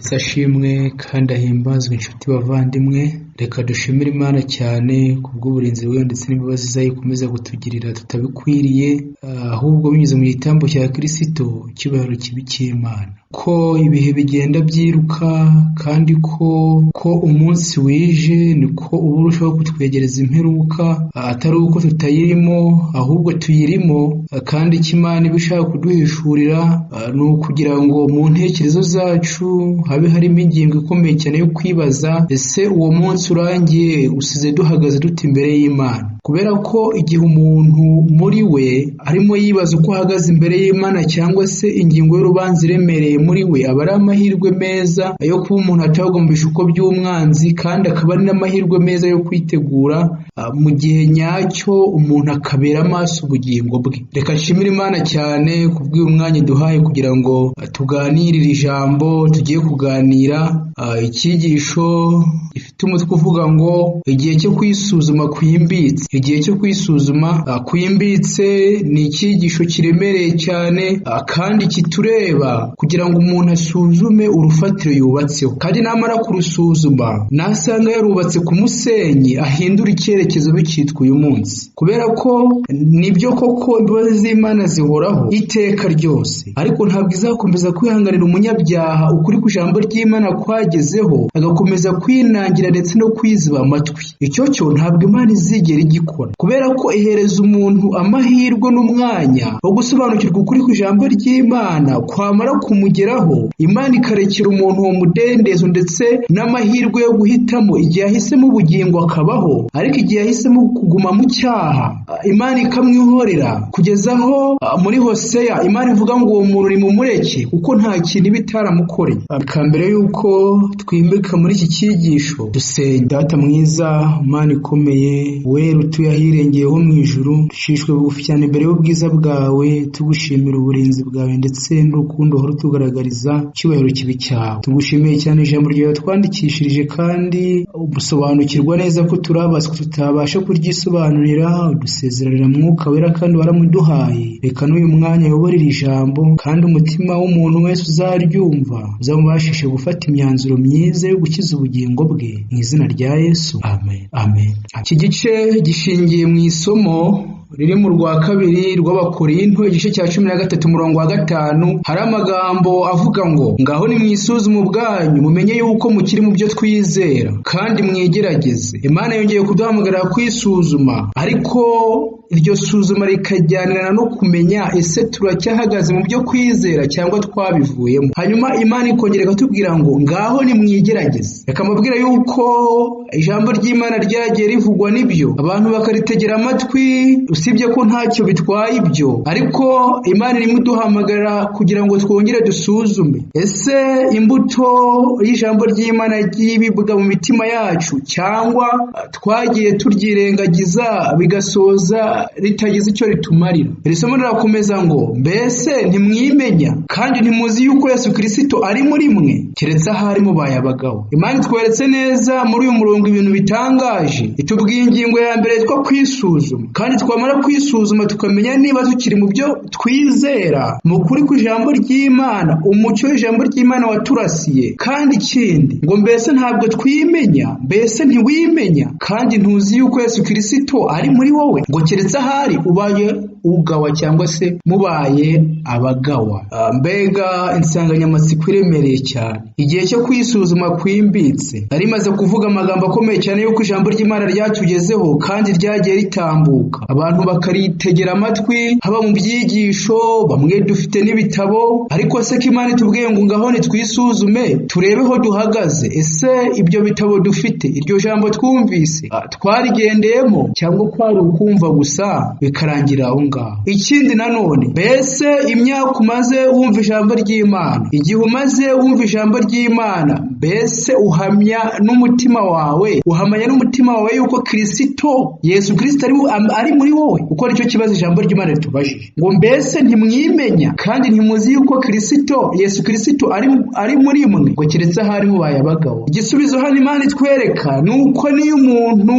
Yesu ashimwe kandi ahimbazwe. Inshuti bavandimwe, reka dushimire Imana cyane kubw'uburinzi bwayo ndetse n'imbabazi zayo ikomeza kutugirira tutabikwiriye, ahubwo binyuze mu gitambo cya Kristo, icyubahiro kibi cy'Imana. Ko ibihe bigenda byiruka kandi ko umunsi wije niko uba urushaho kutwegereza imperuka, atari uko tutayirimo ahubwo tuyirimo, kandi icyo Imana iba ishaka kuduhishurira ni ukugira ngo mu ntekerezo zacu habe harimo ingingo ikomeye cyane yo kwibaza: ese uwo munsi urangiye usize duhagaze dute imbere y'Imana? Kubera ko igihe umuntu muri we arimo yibaza uko ahagaze imbere y'Imana cyangwa se ingingo y'urubanza iremereye muri we, aba ari amahirwe meza yo kuba umuntu atagwa mu bishuko by'umwanzi, kandi akaba ari n'amahirwe meza yo kwitegura mu gihe nyacyo, umuntu akabera amaso ubugingo bwe. Reka nshimire Imana cyane kubw'uyu mwanya duhaye kugira ngo tuganirire ijambo tugiye kuganira, icyigisho gifite umutwe uvuga ngo igihe cyo kwisuzuma kwimbitse. Igihe cyo kwisuzuma kwimbitse ni icyigisho kiremereye cyane kandi kitureba, kugira ngo umuntu asuzume urufatiro yubatseho, kandi namara kurusuzuma nasanga yarubatse ku musenyi ahindura icyerekezo bikitwa uyu munsi. Kubera ko nibyo koko imbabazi z'Imana zihoraho iteka ryose, ariko ntabwo izakomeza kwihanganira umunyabyaha ukuri ku ijambo ry'Imana kwagezeho agakomeza kwinangira ndetse no kwiziba amatwi. Icyo cyo ntabwo Imana izigera igikora, kubera ko ihereza umuntu amahirwe n'umwanya wo gusobanukirwa ukuri ku ijambo ry'Imana, kwamara kumugeraho Imana ikarekera umuntu uwo mudendezo ndetse n'amahirwe yo guhitamo. Igihe yahisemo ubugingo akabaho, ariko igihe yahisemo kuguma mu cyaha Imana ikamwihorera, kugeza aho muri Hoseya Imana ivuga ngo uwo muntu nimumureke kuko nta kintu iba itaramukoreye. Mbere y'uko twimbika muri iki cyigisho, dusenga. Data mwiza, Mana ikomeye, wera utuye ahirengeyeho mu ijuru, ducishwe bugufi cyane imbere y'ubwiza bwawe, tugushimira uburinzi bwawe ndetse n'urukundo uhora utugaragariza, icyubahiro kibi cyawe. Tugushimiye cyane ijambo ryawe twandikishirije, kandi usobanukirwa neza ko turabaswa tutabasha kuryisobanurira, udusezeranira Mwuka Wera kandi waramuduhaye. Reka n'uyu mwanya ayoborere ijambo, kandi umutima w'umuntu wese uzaryumva uzamubashishe gufata imyanzuro myiza yo gukiza ubugingo bwe, mu izina rya Yesu, amen, amen. Iki gice gishingiye mu isomo riri mu rwa kabiri rw'Abakorinto, igice cya 13 umurongo wa 5. Hari amagambo avuga ngo ngaho nimwisuzume ubwanyu mumenye yuko mukiri mu byo twizera, kandi mwigerageze. Imana yongeye kuduhamagarira kwisuzuma, ariko iryo suzuma rikajyanirana no kumenya ese turacyahagaze mu byo kwizera cyangwa twabivuyemo. Hanyuma Imana ikongera ikatubwira ngo ngaho nimwigerageze. Reka mbabwire yuko ijambo ry'Imana ryagiye rivugwa n'ibyo abantu bakaritegera amatwi, usibye ko ntacyo bitwaye ibyo, ariko Imana irimo iduhamagara kugira ngo twongere dusuzume ese imbuto y'ijambo ry'Imana ryibibwa mu mitima yacu, cyangwa twagiye turyirengagiza bigasoza ritagize icyo ritumarira. Iri somo rirakomeza ngo mbese ntimwimenya kandi ntimuzi yuko Yesu Kristo ari muri mwe, keretse ahari mubaye abagabo. Imana itweretse neza muri uyu murongo ibintu bitangaje. Itubwiye ingingo ya mbere yitwa kwisuzuma, kandi twamara kwisuzuma tukamenya niba tukiri mu byo twizera, mu kuri ku ijambo ry'Imana, umucyo w'ijambo ry'Imana waturasiye. Kandi ikindi ngo mbese ntabwo twimenya, mbese ntiwimenya kandi ntuzi yuko Yesu Kristo ari muri wowe, ngo keretse ahari ubaye ugawa cyangwa se mubaye abagawa. Mbega insanganyamatsiko iremereye cyane, igihe cyo kwisuzuma kwimbitse. Nari maze kuvuga amagambo akomeye cyane yuko ijambo ry'Imana ryatugezeho kandi ryagiye ritambuka, abantu bakaritegera amatwi, haba mu byigisho, bamwe dufite n'ibitabo, ariko se ko Imana itubwiye ngo ngaho nitwisuzume turebe ho duhagaze, ese ibyo bitabo dufite, iryo jambo twumvise twarigendeyemo cyangwa kwari ukumva gusa bikarangira aho ngaho? Ikindi nanone, mbese imyaka umaze wumva ijambo ry'Imana, igihe umaze wumva ijambo ry'Imana, mbese uhamya n'umutima wawe wawe, uhamanya n'umutima wawe yuko Kristo Yesu Kristo ari muri wowe? Kuko nicyo kibazo ijambo ry'Imana ritubajije, ngo mbese ntimwimenya kandi ntimuzi yuko Kristo Yesu Kristo ari muri mwe, ngo keretse ahari mubaye abagabo. Igisubizo hano Imana itwereka ni uko niyo umuntu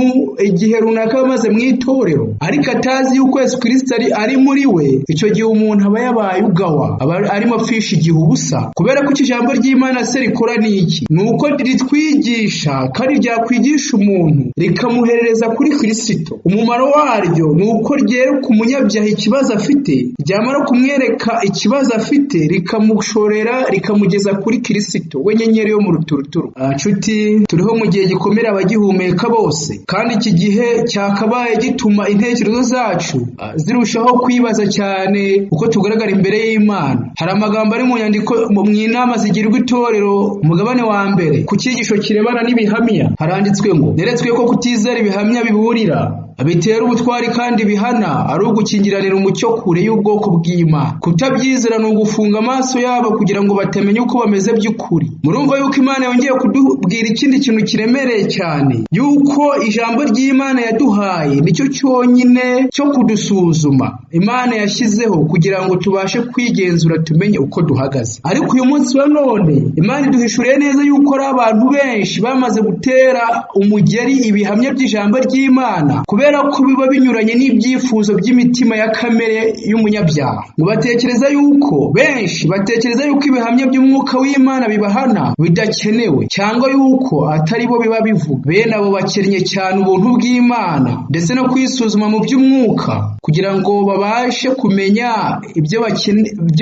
igihe runaka yamaze mu itorero ariko atazi yuko Yesu Kristo ari muri we, icyo gihe umuntu aba yabaye ugawa, aba arimo apfisha igihe ubusa. Kubera ko ijambo ry'Imana se rikora ni iki? Ni uko ritwigisha kandi ryakwigisha umuntu rikamuherereza kuri Kristo. Umumaro waryo ni uko ryereka umunyabyaha ikibazo afite, ryamara kumwereka ikibazo afite rikamushorera rikamugeza kuri Kristo we nyenyeri yo mu ruturuturu. Nshuti, turiho mu gihe gikomera abagihumeka bose, kandi iki gihe cyakabaye gituma intekerezo zacu zirushaho kwibaza cyane uko tugaragara imbere y'Imana. Hari amagambo ari mu nyandiko mu inama zigirwa itorero, umugabane wa mbere, ku cyigisho kirebana n'ibihamya, haranditswe ngo neretswe ko kutizera ibihamya biburira bitera ubutwari kandi bihana ari ugukingiranira umucyo kure y'ubwoko bw'Imana. Kutabyizera ni ugufunga amaso yabo kugira ngo batamenya uko bameze by'ukuri. Murumva yuko Imana yongeye kudubwira ikindi kintu kiremereye cyane, yuko ijambo ry'Imana yaduhaye nicyo cyonyine cyo kudusuzuma Imana yashyizeho kugira ngo tubashe kwigenzura tumenye uko duhagaze. Ariko uyu munsi wa none Imana iduhishuriye neza yuko ari abantu benshi bamaze gutera umugeri ibihamya by'ijambo ry'Imana, kubera ko biba binyuranye n'ibyifuzo by'imitima ya kamere y'umunyabyaha. Ngo batekereza yuko benshi batekereza yuko ibihamya by'umwuka w'Imana bibahana bidakenewe, cyangwa yuko atari bo biba bivuga. Bene abo bakennye cyane ubuntu bw'Imana ndetse no kwisuzuma mu by'umwuka kugira ngo babashe kumenya ibyo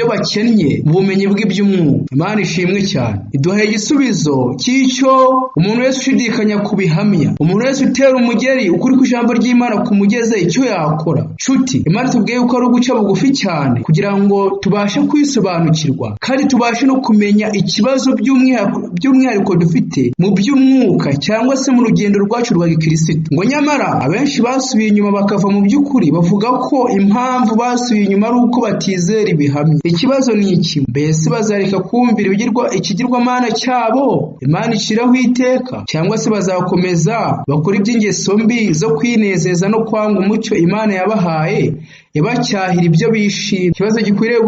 bakennye mu bumenyi bw'iby'umwuka. Imana ishimwe cyane, iduhaye igisubizo cy'icyo umuntu wese ushidikanya ku bihamya, umuntu wese utera umugeri ukuri kw'ijambo ry'Imana kumugeze icyo yakora. Nshuti, Imana itubwiye yuko ari uguca bugufi cyane kugira ngo tubashe kwisobanukirwa kandi tubashe no kumenya ikibazo by'umwihariko dufite mu by'umwuka cyangwa se mu rugendo rwacu rwa gikristo. Ngo nyamara abenshi basubiye inyuma bakava mu by'ukuri, bavuga ko impamvu basubiye inyuma ari uko batizera ibihamya. Ikibazo ni iki: mbese bazareka kumvira ikigirwamana cyabo Imana iciraho iteka, cyangwa se bazakomeza bakora iby'ingeso mbi zo kwinezeza no kwanga umucyo Imana yabahaye ibacyahira ibyo bishimye? Ikibazo gikwiriye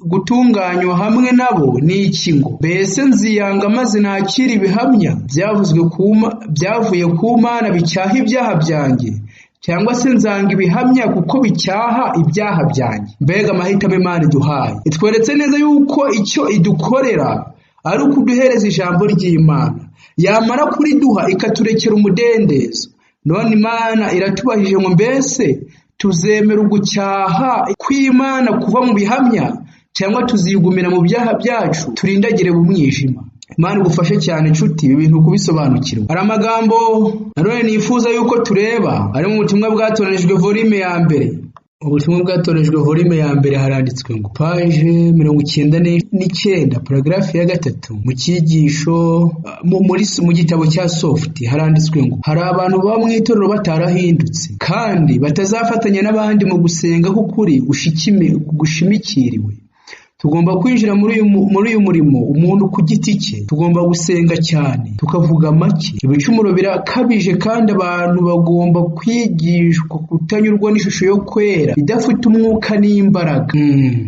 gutunganywa hamwe nabo ni iki ngo mbese nziyanga maze nakira ibihamya byavuye ku Mana bicyaha ibyaha byanjye, cyangwa se nzanga ibihamya kuko bicyaha ibyaha byanjye? Mbega amahitamo Imana iduhaye! Itweretse neza yuko icyo idukorera ari ukuduhereza ijambo ry'Imana, yamara kuriduha ikaturekera umudendezo. None Imana iratubajije ngo mbese tuzemera ugucyaha kw'Imana kuva mu bihamya, cyangwa tuzigumira mu byaha byacu turindagire mu mwijima? Imana igufashe cyane nshuti, ibi bintu kubisobanukirwa. Hari amagambo nanone nifuza yuko tureba ari mu butumwa bwatoranijwe volume ya mbere. Ubutumwa bwatorejwe volume ya mbere, haranditswe ngo paje 99 paragrafe ya 3 mu cyigisho mu gitabo cya soft, haranditswe ngo hari abantu baba mu itorero batarahindutse kandi batazafatanya n'abandi mu gusenga k'ukuri gushimikiriwe. Tugomba kwinjira muri uyu murimo umuntu ku giti cye. Tugomba gusenga cyane, tukavuga make. Ibicumuro birakabije kandi abantu bagomba kwigishwa kutanyurwa n'ishusho yo kwera idafite umwuka n'imbaraga.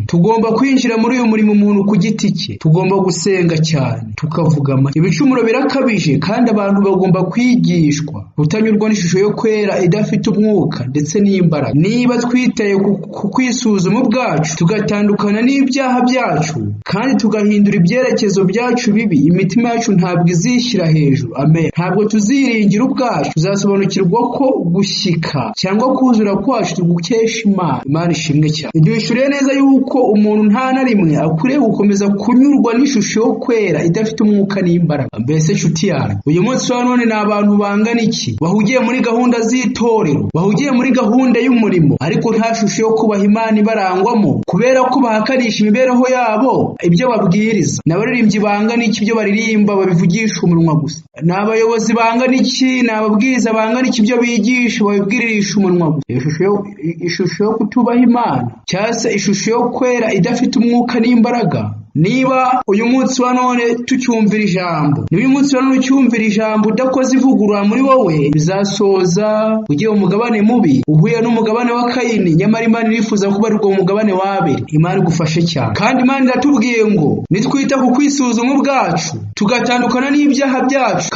Tugomba kwinjira muri uyu murimo umuntu ku giti cye. Tugomba gusenga cyane, tukavuga make. Ibicumuro birakabije kandi abantu bagomba kwigishwa kutanyurwa n'ishusho yo kwera idafite umwuka ndetse n'imbaraga. Niba twitaye ku kwisuzuma ubwacu, tugatandukana n'ibyaha byacu kandi tugahindura ibyerekezo byacu bibi, imitima yacu ntabwo izishyira hejuru. Amen. Ntabwo tuziringira ubwacu, tuzasobanukirwa ko gushyika cyangwa kuzura kwacu tugukesha Imana. Imana ishimwe cyane. Iduhishuriye neza yuko umuntu nta na rimwe akwiriye gukomeza kunyurwa n'ishusho yo kwera idafite umwuka n'imbaraga. Mbese nshuti yanjye, uyu munsi wa none ni abantu bangana iki bahugiye muri gahunda z'itorero, bahugiye muri gahunda y'umurimo, ariko nta shusho yo kubaha Imana ibarangwamo, kubera ko bahakanisha imibereho yabo ibyo babwiriza. N'abaririmbyi bangana iki ibyo baririmba babivugisha umunwa gusa? N'abayobozi bangana iki, n'ababwiriza bangana iki ibyo bigisha babibwiririsha umunwa gusa? Ishusho yo kutubaha Imana cyangwa se ishusho yo kwera idafite umwuka n'imbaraga Niba uyu munsi wa none tucyumvira ijambo, niba uyu munsi wa none ucyumvira ijambo udakoze ivugurura muri wowe, bizasoza ugiye umugabane mubi uhuye n'umugabane wa Kayini. Nyamara Imana irifuza kuba ari ubwo mugabane wa Abeli. Imana igufashe cyane. Kandi Imana iratubwiye ngo nitwita ku kwisuzuma ubwacu, tugatandukana n'ibyaha byacu,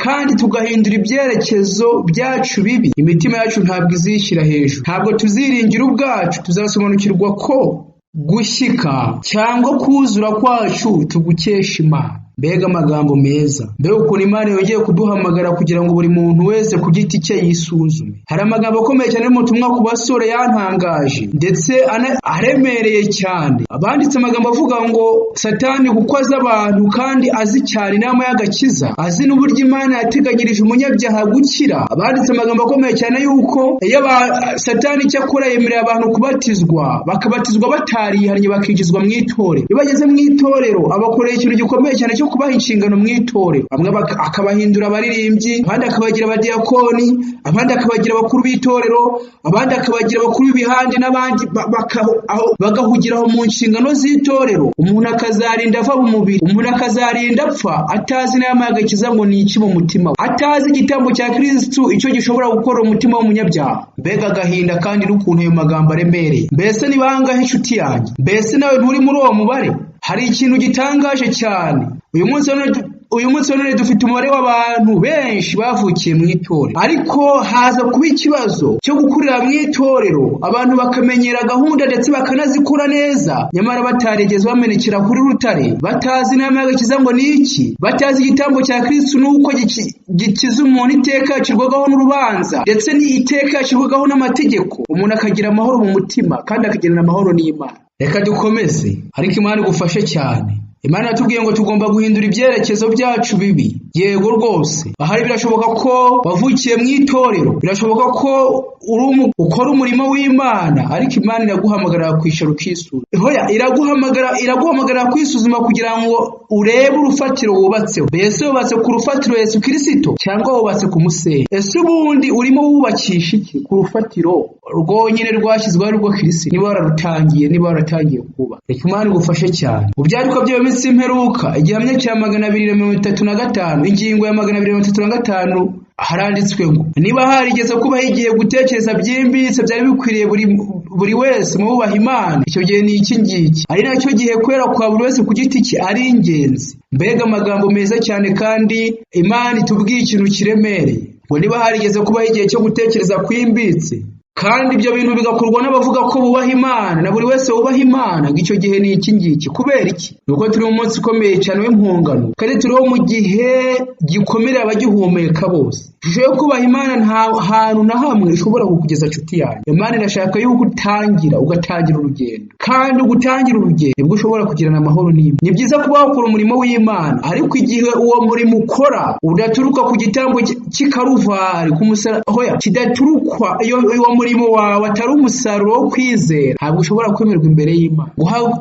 kandi tugahindura ibyerekezo byacu bibi, imitima yacu ntabwo izishyira hejuru, ntabwo tuziringira ubwacu, tuzasobanukirwa ko gushyika cyangwa kuzura kwacu tugukesha Imana. Mbega amagambo meza! Mbega ukuntu Imana yongeye kuduhamagara kugira ngo buri muntu wese ku giti cye yisuzume. Hari amagambo akomeye cyane y'ubutumwa ku basore yantangaje ndetse aremereye cyane. Abanditse amagambo avuga ngo Satani kuko azi abantu kandi azi cyane inama y'agakiza, azi n'uburyo Imana yateganyirije umunyabyaha gukira. Abanditse amagambo akomeye cyane y'uko iyo Satani icyo akora yemerera abantu kubatizwa, bakabatizwa batarihannye, bakinjizwa mu itorero. Iyo bageze mu itorero abakoreye ikintu gikomeye cyane cyo kubaha inshingano mu itorero. Bamwe akabahindura abaririmbyi, abandi akabagira abadiyakoni, abandi akabagira abakuru b'itorero, abandi akabagira abakuru b'ibihande, n'abandi bagahugiraho mu nshingano z'itorero. Umuntu akazarinda ava mu mubiri, umuntu akazarinda apfa atazi n'inama y'agakiza ngo ni iki mu mutima we, atazi igitambo cya Kristu icyo gishobora gukora umutima w'umunyabyaha. Mbega agahinda kandi n'ukuntu ayo magambo aremereye! Mbese ni bangahe inshuti yanjye? Mbese nawe nturi muri uwo mubare? Hari ikintu gitangaje cyane. Uyu munsi wa none dufite umubare w'abantu benshi bavukiye mu itorero, ariko haza kuba ikibazo cyo gukurira mu itorero, abantu bakamenyera gahunda ndetse bakanazikora neza, nyamara batarigeze bamenekera kuri rutare, batazi inama y'agakiza ngo ni iki, batazi igitambo cya Kristu n'uko gikiza umuntu iteka yacirwagaho n'urubanza, ndetse n'iteka yacirwagaho n'amategeko, umuntu akagira amahoro mu mutima kandi akagirana amahoro n'Imana. Reka dukomeze, ariko Imana igufashe cyane. Imana yatubwiye ngo tugomba guhindura ibyerekezo byacu bibi. Yego rwose, ahari birashoboka ko wavukiye mu itorero, birashoboka ko ukora umurimo w'Imana, ariko Imana iraguhamagarira kwicara ukisuzuma. Hoya, iraguhamagarira kwisuzuma kugira ngo urebe urufatiro wubatseho. Mbese wubatse ku rufatiro Yesu Kristo cyangwa wubatse ku musenyi? Ese ubundi urimo wubakisha iki ku rufatiro rwonyine rwashyizweho ari rwo Kristo? Niba wararutangiye, niba waratangiye kubaka, reka Imana igufashe cyane. Mu byandikwa by'iyo minsi y'imperuka, igihamya cya 235, ingingo ya 235, haranditswe ngo niba harigeze kubaho igihe gutekereza byimbitse byari bikwiriye buri wese mu bubaha Imana, icyo gihe ni iki ngiki, ari nacyo gihe kwera kwa buri wese ku giti cye ari ingenzi. Mbega amagambo meza cyane, kandi Imana itubwiye ikintu kiremereye ngo niba harigeze kubaho igihe cyo gutekereza kwimbitse, kandi ibyo bintu bigakorwa n'abavuga ko bubaha Imana na buri wese wubaha Imana, ngo icyo gihe ni iki ngiki. Kubera iki? Nuko turi mu munsi ukomeye cyane w'impongano, kandi turiho mu gihe gikomerera abagihumeka bose. Ishusho yo kubaha Imana nta hantu na hamwe ishobora kukugeza nshuti yanjye. Imana irashaka yuko utangira, ugatangira urugendo, kandi ugutangira urugendo nibwo ushobora kugirana amahoro n'Imana. Ni byiza kuba wakora umurimo w'Imana, ariko igihe uwo murimo ukora udaturuka ku gitambo cy'Ikaruvari, ku musaraba, hoya kidaturukwa, iyo uwo murimo wawe atari umusaruro wo kwizera, ntabwo ushobora kwemerwa imbere y'Imana.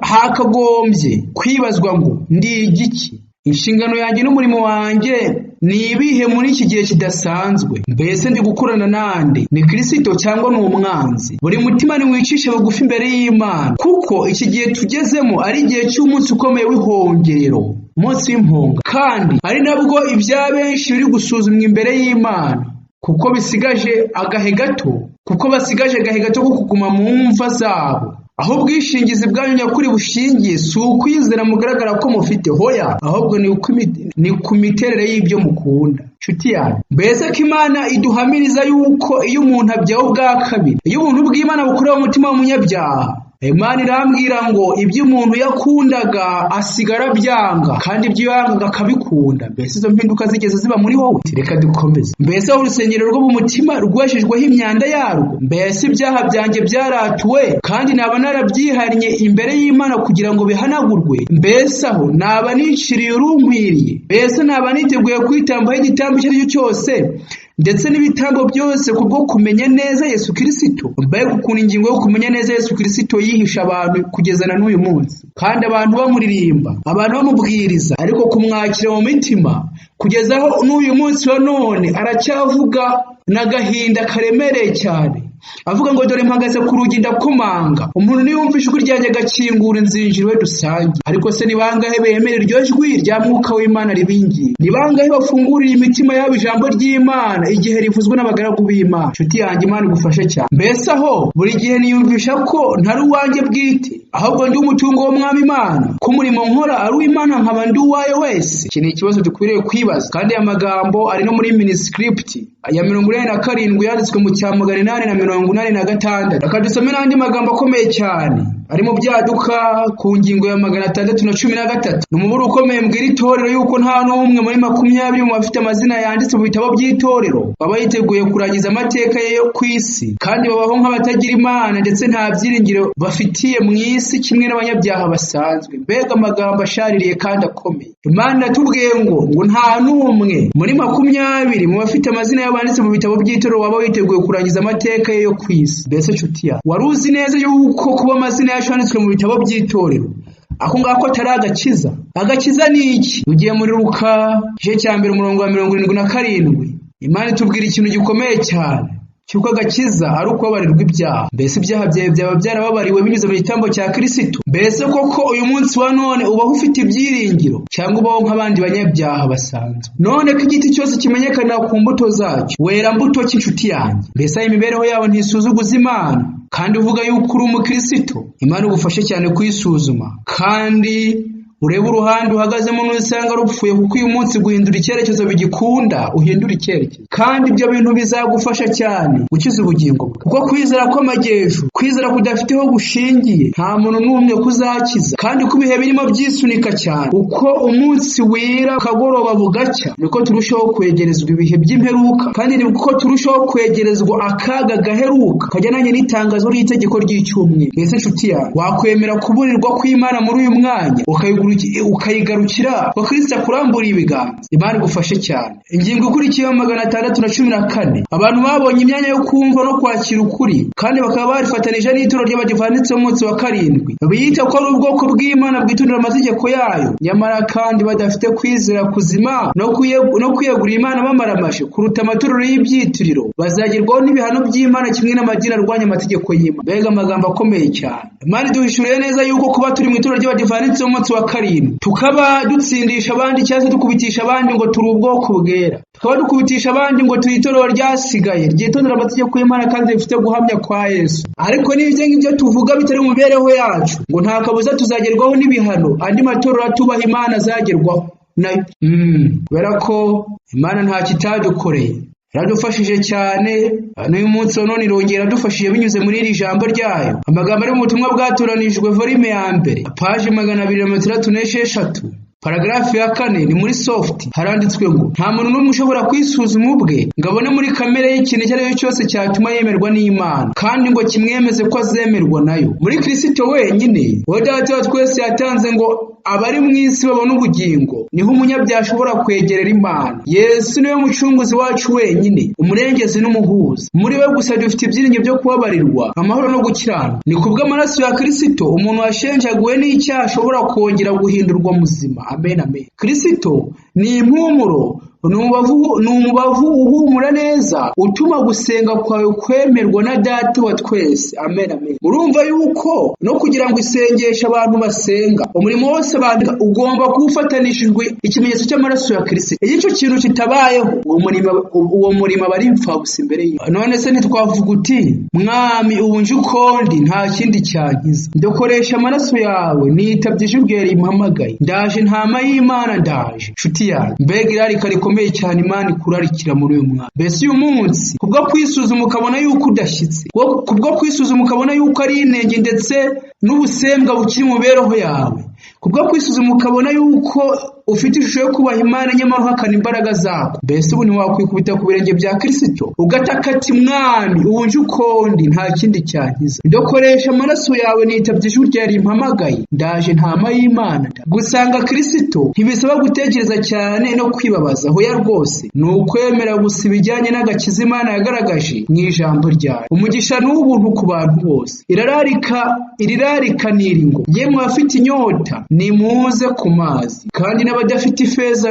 Hakagombye kwibazwa ngo ndi igiki? Inshingano yanjye n'umurimo wanjye ni ibihe muri iki gihe kidasanzwe? Mbese ndi gukorana nande? Ni Kristo cyangwa ni umwanzi? Buri mutima niwicishe bugufi imbere y'Imana, kuko iki gihe tugezemo ari igihe cy'umunsi ukomeye w'ihongerero, umunsi w'imponga, kandi ari nabwo ibya benshi biri gusuzumwa imbere y'Imana, kuko bisigaje agahe gato, kuko basigaje agahe gato ko kuguma mu mva zabo. Aho ubwishingizi bwanyu nyakuri bushingiye si ukwizera mugaragara ko mufite, hoya, ahubwo ni ku miterere y'ibyo mukunda. Nshuti yanjye, mbese ko Imana iduhamiriza yuko iyo umuntu abyawe ubwa kabiri, iyo ubuntu bw'Imana bukorewe umutima w'umunyabyaha, Imana irambwira ngo ibyo umuntu yakundaga asigara abyanga, kandi ibyo yangaga akabikunda. Mbese izo mpinduka zigeze ziba muri wowe? Reka dukomeze. Mbese aho urusengero rwo mu mutima rweshejweho imyanda yarwo? Mbese ibyaha byanjye byaratuwe, kandi naba narabyihannye imbere y'Imana kugira ngo bihanagurwe? Mbese aho naba niciriye urunkwiriye? Mbese naba niteguye kwitambaho igitambo icyo ari cyo cyose, ndetse n'ibitambo byose kubwo kumenya neza Yesu Kristo? Mbega ukuntu ingingo yo kumenya neza Yesu Kristo yihisha abantu kugeza na n'uyu munsi, kandi abantu bamuririmba, abantu bamubwiriza, ariko kumwakira mu mitima kugeza aho n'uyu munsi wa none aracyavuga n'agahinda karemereye cyane. Avuga ngo dore mpagaze ku rugi ndakomanga, umuntu niyumva ijwi ryanjye agakingura inzinjira iwe dusange. Ariko se ni bangahe bemera iryo jwi rya Mwuka w'Imana ribingiye? Ni bangahe bafungurira imitima yabo ijambo ry'Imana igihe rivuzwe n'abagaragu b'Imana? Nshuti yanjye, Imana igufashe cyane. Mbese aho buri gihe niyumvisha ko ntari uwanjye bwite, ahubwo ndi umutungo w'Umwami Imana, ko umurimo nkora ari uw'Imana nkaba ndi uwayo wese? Iki ni ikibazo dukwiriye kwibaza, kandi aya magambo ari no muri miniscript ya 47 yanditswe mu cya 886. Reka dusome n'andi magambo akomeye cyane ari mu Byaduka ku ngingo ya 613. Ni umuburo ukomeye mbwira itorero yuko nta n'umwe muri 20 mu bafite amazina yanditse mu bitabo by'itorero baba yiteguye kurangiza amateka ye yo ku isi, kandi babaho nk'abatagira Imana ndetse nta byiringiro bafitiye mu isi kimwe n'abanyabyaha basanzwe. Mbega amagambo ashaririye kandi akomeye! Imana iratubwiye ngo nta n'umwe muri 20 mu bafite amazina y'abanditse mu bitabo by'itorero waba witeguye kurangiza amateka ye yo ku isi. Mbese nshuti yawe, wari uzi neza yuko kuba amazina yacu yanditswe mu bitabo by'itorero ako ngako atari agakiza? Agakiza ni iki? Ugiye muri Luka igice cya 1 umurongo wa 77, Imana itubwira ikintu gikomeye cyane cy'uko agakiza ari ukubabarirwa ibyaha. Mbese ibyaha byawe byaba byarababariwe binyuze mu gitambo cya Kristo? Mbese koko uyu munsi wa none ubaho ufite ibyiringiro, cyangwa ubaho nk'abandi banyabyaha basanzwe? None ko igiti cyose kimenyekana ku mbuto zacyo, wera mbuto cy'inshuti yanjye? Mbese ayo imibereho yawe ntisuzuguza Imana, kandi uvuga yuko uri umukristo? Imana igufashe cyane kuyisuzuma, kandi urebe uruhande uhagazemo n'usanga rupfuye, kuko uyu munsi guhindura icyerekezo bigikunda, uhindura icyerekezo. Kandi ibyo bintu bizagufasha cyane gukiza ubugingo bwawe, kuko kwizera kw'amagesho, kwizera kudafite aho gushingiye, nta muntu n'umwe kuzakiza. Kandi ko ibihe birimo byisunika cyane, uko umunsi wira ukagoroba bugacya, niko turushaho kwegerezwa ibihe by'imperuka, kandi niko turushaho kwegerezwa akaga gaheruka kajyananye n'itangazo ry'itegeko ry'icyumweru. Mbese nshuti yawe, wakwemera kuburirwa kw'Imana muri uyu mwanya ukayigarukira ko Kristo akuramburiye ibiganza? Imana igufashe cyane. Ingingo ikurikiyeho 614, abantu babonye imyanya yo kumva no kwakira ukuri, kandi bakaba barifatanije n'itorero ry'Abadivantisiti b'umunsi wa 7, biyita ko ari ubwoko bw'Imana bwitondera amategeko yayo, nyamara kandi badafite kwizera kuzima no kwiyegurira Imana bamaramaje kuruta amatorero y'ibyitiriro, bazagerwaho n'ibihano by'Imana kimwe n'amadini arwanya amategeko y'Imana. Mbega amagambo akomeye cyane! Imana iduhishuriye neza yuko kuba turi mu itorero ry'Abadivantisiti b'umunsi wa 7, tukaba dutsindisha abandi cyangwa se dukubitisha abandi ngo turi ubwoko bwera, tukaba dukubitisha abandi ngo turi itorero ryasigaye ryitondera amategeko y'Imana kandi rifite guhamya kwa Yesu, ariko n'ibyo ngibyo tuvuga bitari mu mibereho yacu, ngo nta kabuza tuzagerwaho n'ibihano andi matorero atubaha Imana azagerwaho nayo. Kubera ko Imana nta kitadukoreye, yaradufashije cyane. N'uyu munsi wa none irongera iradufashije binyuze muri iri jambo ryayo. Amagambo ari mu butumwa bwatoranijwe, volume ya 1, paje 266, Paragrafu ya 4 ni muri soft, haranditswe ngo nta muntu n'umwe ushobora kwisuzuma ubwe ngo abone muri kamere y'ikintu icyo ari cyo cyose cyatuma yemerwa n'Imana, kandi ngo kimwemeze ko azemerwa nayo. Muri Kristo wenyine, uwo Data wa twese yatanze ngo abari mu isi babona ubugingo, niho umunyabyaha ashobora kwegerera Imana. Yesu niwe mucunguzi wacu wenyine, umurengezi n'umuhuza. Muri we gusa dufite ibyiringiro byo kubabarirwa, amahoro no gukiranuka. Ni kubw'amaraso ya Kristo umuntu washenjaguwe n'icyaha ashobora kongera guhindurwa muzima. Amen, amen. Kristo ni impumuro, ni umubavu uhumura neza, utuma gusenga kwawe kwemerwa na Data wa twese. Amen, amen. Murumva yuko no kugira ngo isengeshe abantu basenga, umurimo wose bandika ugomba kuwufatanishijwe ikimenyetso cy'amaraso ya Kristo. Iyo icyo kintu kitabayeho, uwo murimo aba ari imfabusa imbere ye. None se ntitwavuga uti Mwami, ubu nje uko ndi, nta kindi cyankiza, ndokoresha amaraso yawe, nitabye ijwi rimpamagaye, ndaje ntama y'Imana, ndaje. Nshuti yanjye, mbega irarika rikomeye cyane Imana ikurarikira muri uyu mwaka. Mbese uyu munsi kubwo kwisuzuma ukabona yuko udashyitse, kubwo kwisuzuma ukabona yuko ari inenge ndetse n'ubusembwa bukiri mu mibereho yawe, kubwo kwisuzuma ukabona yuko ufite ishusho yo kubaha Imana nyamara uhakana imbaraga zako, mbese ubu ntiwakwikubita ku birenge bya Kristo ugataka ati Mwami, ubu nje uko ndi, nta kindi cyankiza, ndokoresha amaraso yawe, nitabye ijwi ryawe rimpamagaye, ndaje ntama y'Imana. Gusanga Kristo ntibisaba gutekereza cyane no kwibabaza, hoya rwose, ni ukwemera gusa ibijyanye n'agakiza Imana yagaragaje mu ijambo ryayo. Umugisha n'ubuntu ku bantu bose. Irararika ni ngo yemwe abafite inyota n'amata, nimuze ku mazi, kandi n'abadafite ifeza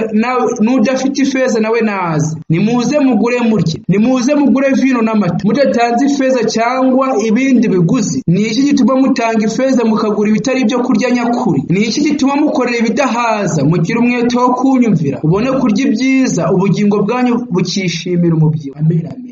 n'udafite ifeza nawe naze, nimuze mugure murye, nimuze mugure vino n'amata, mudatanze ifeza cyangwa ibindi biguzi. Ni iki gituma mutanga ifeza mukagura ibitari ibyo kurya nyakuri? Ni iki gituma mukorera ibidahaza? Mugire umwete wo kunyumvira, ubone kurya ibyiza, ubugingo bwanyu bukishimira umubyibuho.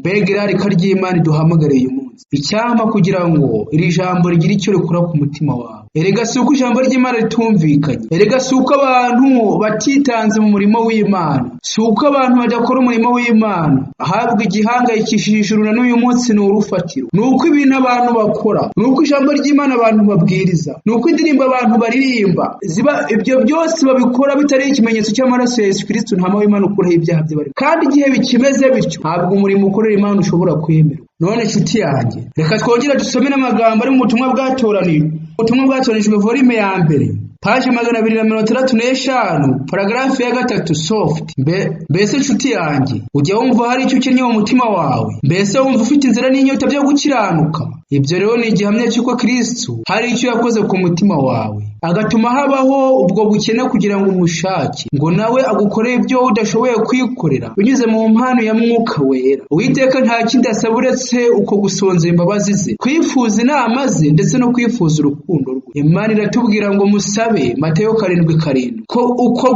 Mbega irarika ry'Imana iduhamagariye uyu munsi! Icyampa kugira ngo iri jambo rigire icyo rikora ku mutima wawe. Erega si uko ijambo ry'Imana ritumvikanye, erega si uko abantu batitanze mu murimo w'Imana, si uko abantu badakora umurimo w'Imana. Ahabwa igihangayikishije ijuru na n'uyu munsi ni urufatiro, ni uko ibintu abantu bakora, ni uko ijambo ry'Imana abantu babwiriza, ni uko indirimbo abantu baririmba ziba, ibyo byose babikora bitari ikimenyetso cy'amaraso ya Yesu Kristo, ntama w'Imana ukuraho ibyaha by'abari. Kandi igihe bikimeze bityo, ntabwo umurimo ukorera Imana ushobora kwemerwa. None nshuti yanjye, reka twongere dusome n'amagambo ari mu butumwa bwatoranijwe, ubutumwa bwatoranijwe volume ya 1, paje 265, paragarafu ya 3 soft. Mbese nshuti yanjye, ujya wumva hari icyo ukennye mu mutima wawe? Mbese wumva ufite inzira n'inyota byo gukiranuka? Ibyo rero ni igihamya cy'uko Kristo hari icyo yakoze ku mutima wawe, agatuma habaho ubwo bukene kugira ngo umushake, ngo nawe agukorere ibyo udashoboye kwikorera binyuze mu mpano ya Mwuka Wera. Uwiteka nta kindi asaba uretse uko gusonza imbabazi ze, kwifuza inama ze, ndetse no kwifuza urukundo rwe. Imana iratubwira ngo musabe, Mateyo 7:7, ko uko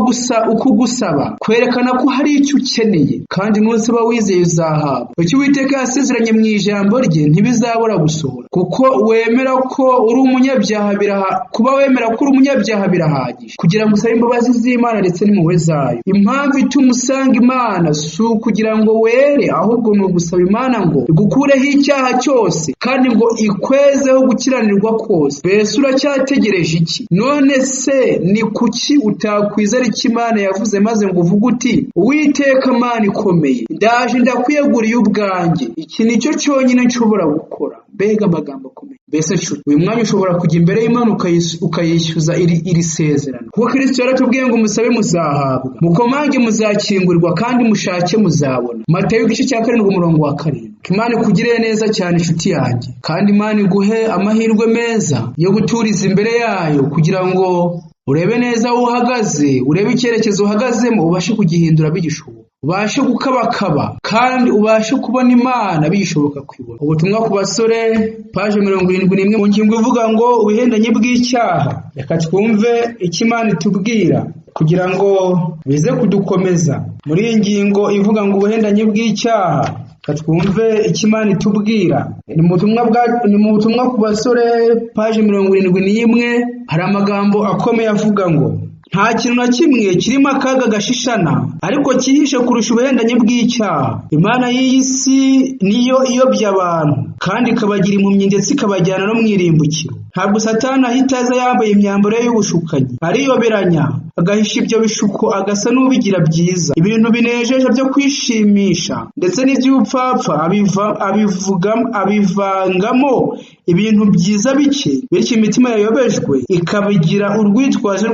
gusaba kwerekana ko hari icyo ukeneye, kandi nusaba wizeye uzahabwa. Icyo Uwiteka yasezeranye mu ijambo rye ntibizabura gusohora, kuko wemera ko uri umunyabyaha kuba wemera ko uri umunyabyaha birahagije kugira ngo usabe imbabazi z'Imana ndetse n'impuhwe zayo. Impamvu ituma usanga Imana si ukugira ngo were, ahubwo ni ugusaba Imana ngo igukureho icyaha cyose, kandi ngo ikwezeho gukiranirwa kose. Mbese uracyategereje iki? None se ni kuki utakwizera icyo Imana yavuze maze ngo uvuge uti: Uwiteka Mana ikomeye, ndaje ndakwiyeguriye ubwanjye, iki nicyo cyonyine nshobora gukora. Mbega amagambo akomeye! Mbese nshuti, uyu mwanya ushobora kujya imbere y'Imana ukayishyuza iri sezerano, kuko Kristo yaratubwiye ngo musabe muzahabwa, mukomange muzakingurwa, kandi mushake muzabona. Matayo igice cya 7 umurongo wa 7. Imana ikugirire neza cyane inshuti yanjye, kandi Imana iguhe amahirwe meza yo guturiza imbere yayo, kugira ngo urebe neza aho uhagaze, urebe icyerekezo uhagazemo, ubashe kugihindura bigishoboka, ubashe gukabakaba, kandi ubashe kubona Imana bigishoboka kwibona. Ubutumwa ku basore, paje 71, mu ngingo ivuga ngo ubuhendanyi bw'icyaha. Reka twumve icyo Imana itubwira kugira ngo bize kudukomeza muri iyi ngingo ivuga ngo ubuhendanyi bw'icyaha. Reka twumve icyo Imana itubwira. Ni mu butumwa ku basore, paje 71, hari amagambo akomeye avuga ngo: nta kintu na kimwe kirimo akaga gashishana ariko cyihishe kurusha ubuhendanyi bw'icyaha. Imana y'iyi si niyo iyobya abantu, kandi ikabagira impumyi ndetse ikabajyana no mu irimbukiro. Ntabwo Satani ahita aza yambaye imyambaro ye y'ubushukanyi, ariyoberanya agahisha ibyo bishuko, agasa n'ubigira byiza, ibintu binejeje byo kwishimisha ndetse n'iby'ubupfapfa abivangamo ibintu byiza bike, bityo imitima yayobejwe ikabigira urwitwazo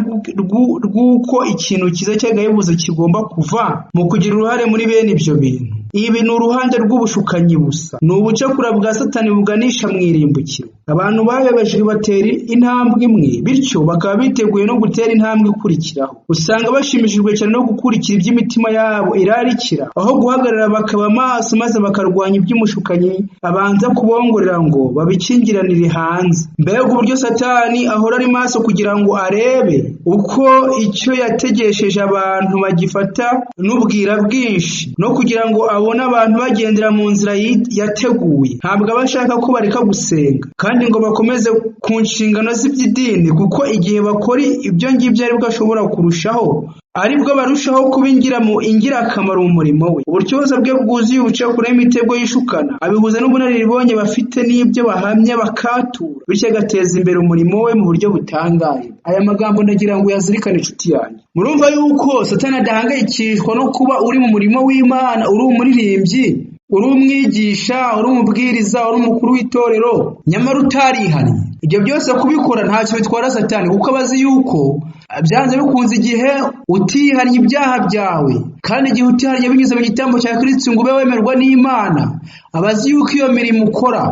rw'uko ikintu cyiza cy'agahebuzo kigomba kuva mu kugira uruhare muri bene ibyo bintu. Ibi ni uruhande rw'ubushukanyi busa, ni ubucakura bwa Satani buganisha mu irimbukiro. Abantu bayobejwe batera intambwe imwe, bityo bakaba biteguye no gutera intambwe ikurikiraho. Usanga bashimishijwe cyane no gukurikira iby'imitima yabo irarikira, aho guhagarara bakaba maso maze bakarwanya iby'umushukanyi abanza kubongorera ngo babikingiranire hanze. Mbega uburyo Satani ahora ari maso kugira ngo arebe uko icyo yategesheje abantu bagifata n'ubwira bwinshi, no kugira ngo abone abantu bagendera mu nzira yateguye. Ntabwo aba ashaka ko bareka gusenga kandi ngo bakomeze ku nshingano z'iby'idini, kuko igihe bakora ibyo ngibyo aribwo ashobora kurushaho, aribwo barushaho kuba ingirakamaro mu murimo we. Ubutyoza bwe bwuzuye ubucakura n'imitego yishukana, abihuza n'ubunararibonye bafite n'ibyo bahamya bakatura, bityo agateza imbere umurimo we mu buryo butangaje. Aya magambo ndagira ngo uyazirikane inshuti yanjye. Murumva yuko Satani adahangayikishwa no kuba uri mu murimo w'Imana, uri umuririmbyi, uri umwigisha, uri umubwiriza, uri umukuru w'itorero, nyamara utarihannye. Ibyo byose kubikora ntacyo bitwara Satani, kuko abazi yuko Byanze bikunze igihe utihannye ibyaha byawe, kandi igihe utihannye binyuze mu gitambo cya Kristo ngo ube wemerwa n'Imana, abazi yuko iyo mirimo ukora,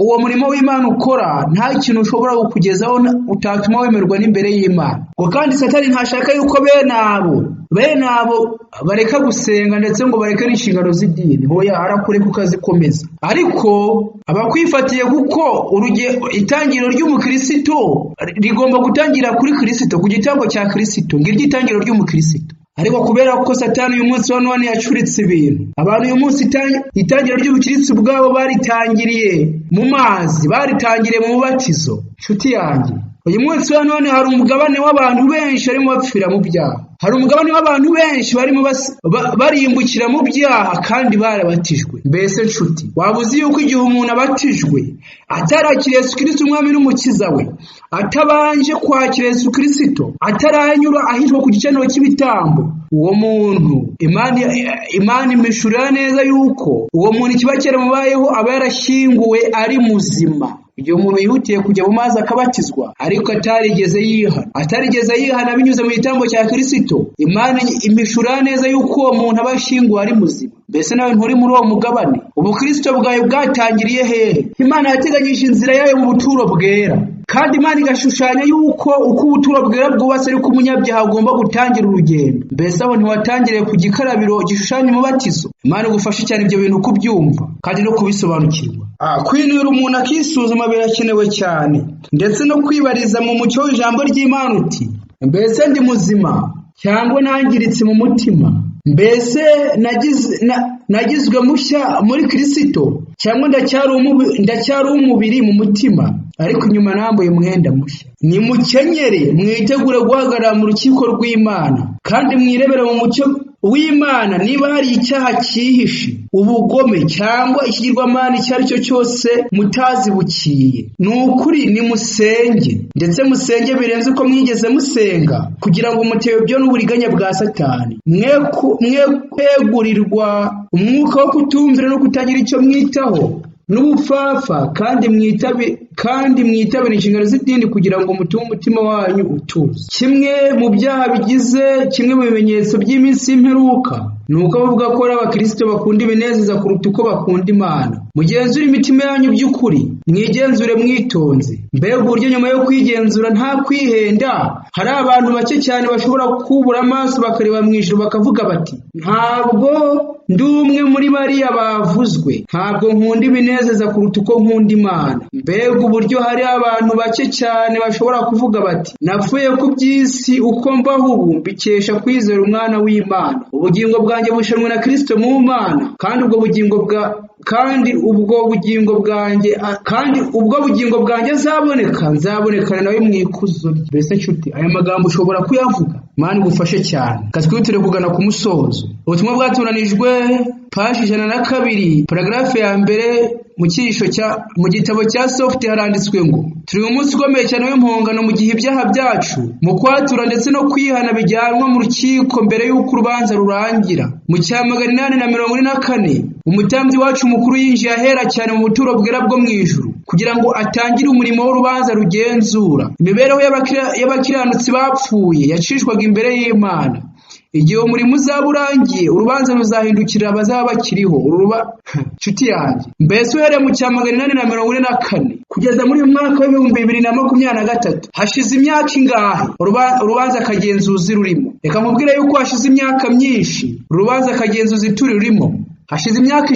uwo murimo w'Imana ukora, nta kintu ushobora kukugezaho utatuma wemerwa n'imbere y'Imana. Ngo kandi Satani ntashaka yuko bene abo bareka gusenga ndetse ngo bareke n'inshingano z'idini. Hoya, arakureka ukazikomeza, ariko abakwifatiye, kuko itangiriro ry'umukristo rigomba gutangira kuri Kristo, ku gitambo cya Kristo. Ngiryo itangiriro ry'umukristo. Ariko kubera ko Satani uyu munsi wa none yacuritse ibintu, abantu uyu munsi itangiriro ry'ubukristo bwabo baritangiriye mu mazi, baritangiriye mu mubatizo. Nshuti yanjye, uyu munsi wa none hari umugabane w'abantu benshi barimo bapfira mu byaha, hari umugabane w'abantu benshi barimo barimbukira mu byaha kandi barabatijwe. Mbese nshuti, waba uzi yuko igihe umuntu abatijwe atarakira Yesu Kristo umwami n'umukiza we, atabanje kwakira Yesu Kristo, ataranyura ahitwa ku gicaniro cy'ibitambo, uwo muntu Imana imishurira neza yuko uwo muntu ikiba cyaramubayeho aba yarashyinguwe ari muzima. Igihe umuntu yihutiye kujya mu mazi akabatizwa ariko atarigeze yihana binyuze mu gitambo cya Kristo, Imana imishura neza yuko uwo muntu aba ashyinguwe ari muzima. Mbese nawe nturi muri uwo mugabane? Ubukristo bwawe bwatangiriye hehe? Imana yateganyije inzira yayo mu buturo bwera, kandi Imana igashushanya yuko uko ubuturo bwera bwubatse ariko umunyabyaha agomba gutangira urugendo. Mbese aho ntiwatangiriye ku gikarabiro gishushanya umubatizo? Imana igufashe cyane ibyo bintu kubyumva kandi no kubisobanukirwa. Kwinura umuntu akisuzuma birakenewe cyane, ndetse no kwibariza mu mucyo w'ijambo ry'Imana uti: mbese ndi muzima cyangwa nangiritse mu mutima? Mbese nagizwe mushya muri Kristo cyangwa ndacyari umubiri mu mutima, ariko inyuma nambaye umwenda mushya? Nimukenyere mwitegure guhagarara mu rukiko rw'Imana, kandi mwirebere mu mucyo w'Imana niba hari icyaha cyihishe, ubugome cyangwa ikigirwamana icyo ari cyo cyose mutazibukiye. Ni ukuri nimusenge, ndetse musenge birenze uko mwigeze musenga, kugira ngo muteyobyo n'uburiganya bwa Satani, mwe kwegurirwa umwuka wo kutumvira no kutagira icyo mwitaho n'ubupfapfa, kandi mwitabire inshingano z'idini kugira ngo mutume umutima wanyu utuze. Kimwe mu byaha bigize kimwe mu bimenyetso by'iminsi y'imperuka ni uko bavuga ko ari abakristo bakunda ibinezeza kuruta uko bakunda Imana. Mugenzure imitima yanyu by'ukuri, mwigenzure mwitonze. Mbega uburyo nyuma yo kwigenzura nta kwihenda, hari abantu bake cyane bashobora kubura amaso bakareba mu ijuru bakavuga bati: ntabwo ndi umwe muri bariya bavuzwe, ntabwo nkunda ibinezeza kuruta uko nkunda Imana. Mbega uburyo hari abantu bake cyane bashobora kuvuga bati: napfuye ku by'isi, uko mbaho ubu mbikesha kwizera umwana w'Imana. Ubugingo bwanjye bushanwe na Kristo mu Mana, kandi ubwo bugingo bwanjye azaboneka, nzabonekana nawe mu ikuzo rye. Mbese nshuti, aya magambo ushobora kuyavuga? Imana igufashe cyane. Katwihutire kugana ku musozo. Ubutumwa bwatoranijwe paji 102 paragrafe ya mbere mu cyigisho cya mu gitabo cya Soft haranditswe ngo: turi mu munsi ukomeye cyane w'impongano, mu gihe ibyaha byacu mu kwatura ndetse no kwihana bijyanwa mu rukiko mbere y'uko urubanza rurangira. Mu cya 844 umutambyi wacu mukuru yinjiye ahera cyane mu buturo bwera bwo mu ijuru kugira ngo atangire umurimo w'urubanza rugenzura imibereho y'abakiranutsi bapfuye yacishwaga imbere y'Imana. Igihe umurimo uzaba urangiye, urubanza ruzahindukirira abazaba bakiriho. Nshuti yanjye, mbese uhereye mu cya 844 kugeza muri uyu mwaka w'2023 hashize imyaka ingahe urubanza kagenzuzi rurimo? Reka nkubwire yuko hashize imyaka myinshi urubanza kagenzuzi turi rurimo. Hashize imyaka